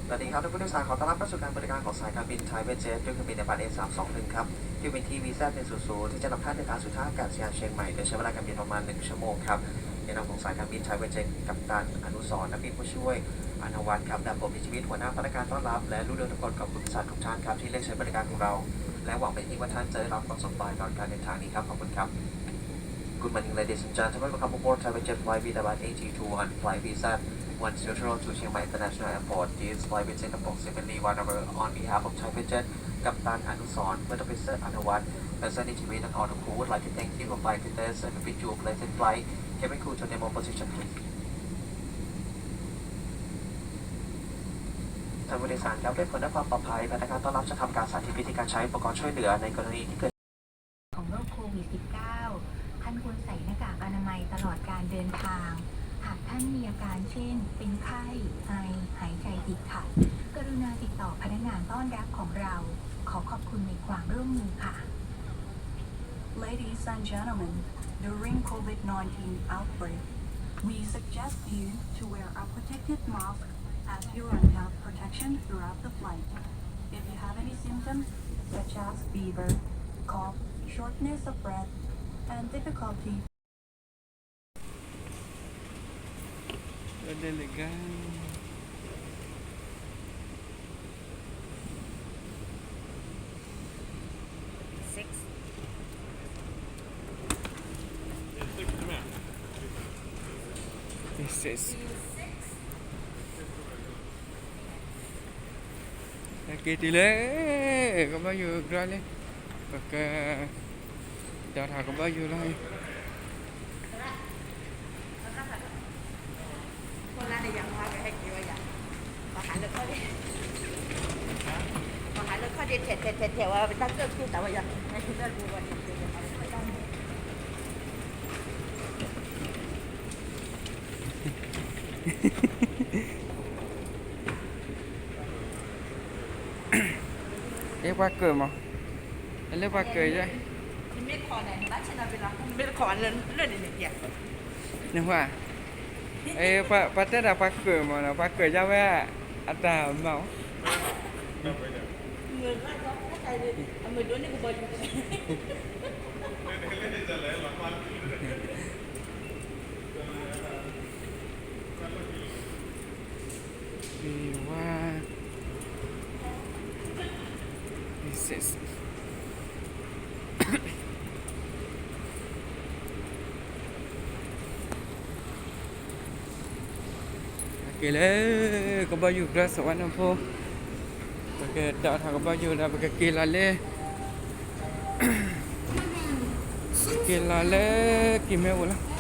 สวัสดีครับท่านผู้โดยสาร ขอต้อนรับเข้าสู่การบริการของสายการบินไทยเวทเจ็ต ด้วยเครื่องบิน Airbus เอ สามสองหนึ่ง ครับ เที่ยวบินที่ วี แซด หนึ่งศูนย์ศูนย์ ที่จะนำท่านเดินทางสู่ท่าอากาศยานเชียงใหม่ โดยใช้เวลาการบินประมาณ หนึ่ง ชั่วโมงครับ ในนามของสายการบินไทยเวทเจ็ต กัปตันอนุสรณ์ และพี่ผู้ช่วยอนุวัฒน์ครับ ดำรงมีชีวิต หัวหน้าพนักงานต้อนรับ และลูกเรือทุกคน ขอบคุณผู้โดยสารทุกท่านครับ ที่เลือกใช้บริการของเรา และหวังเป็นอย่างยิ่งว่าท่านจะได้รับความสบายตลอดการเดินทางนี้ครับ ขอบคุณครับ Good morning, ladies and gentlemen. Welcome aboard Thai West Jet Flight V W eight two one, Flight V Z one zero zero to Chiang Mai International Airport. This flight will take approximately one hour. On behalf of Thai West Jet, Captain Anuson, First Officer Anawat, Passenger David and all the crew would like to thank you for flying with us and we wish you a pleasant flight. Cabin crew to normal position, please. ท่านผู้โดยสารครับ ด้วยผลด้านความปลอดภัย พนักงานต้อนรับจะทำการสาธิตวิธีการใช้อุปกรณ์ช่วยเหลือในกรณีที่เกิด ของโรคโควิด สิบเก้า ท่านควรใส่หน้ากากอนามัยตลอดการเดินทาง หากท่านมีอาการเช่น เป็นไข้ ไอ หายใจติดขัด กรุณาติดต่อพนักงานต้อนรับของเรา ขอขอบคุณในความร่วมมือค่ะ Ladies and gentlemen, during COVID nineteen outbreak, we suggest you to wear a protective mask as urine health protection throughout the flight. If you have any symptoms such as fever, cough, shortness of breath, and difficulty Six. က့ၤတုၤလၢ ကဘီယူၤကျါလံ, ပက ဒီးထီၣ်ကဘီယူၤလီၤ. အဲ ပှၤကၢၣ်မး, လၢပှၤကၢၣ်ယါ, နဟါ, အဲ ပှၤတဲဒၣ်ပှၤကၢၣ်မးနီၤ, ပှၤကၢၣ်ယါဝဲအတၢ်မၤအီၤ. ဝါ, this is က့ၤလၢ ကဘီယူၤကျါ စဝါနဖိ, ပကဒီးထီၣ်ကဘီယူၤဒီး ပကက့ၤလီၤလၢ က့ၤလီၤလၢ ကံၢ်မဲဝိၤလီၤ.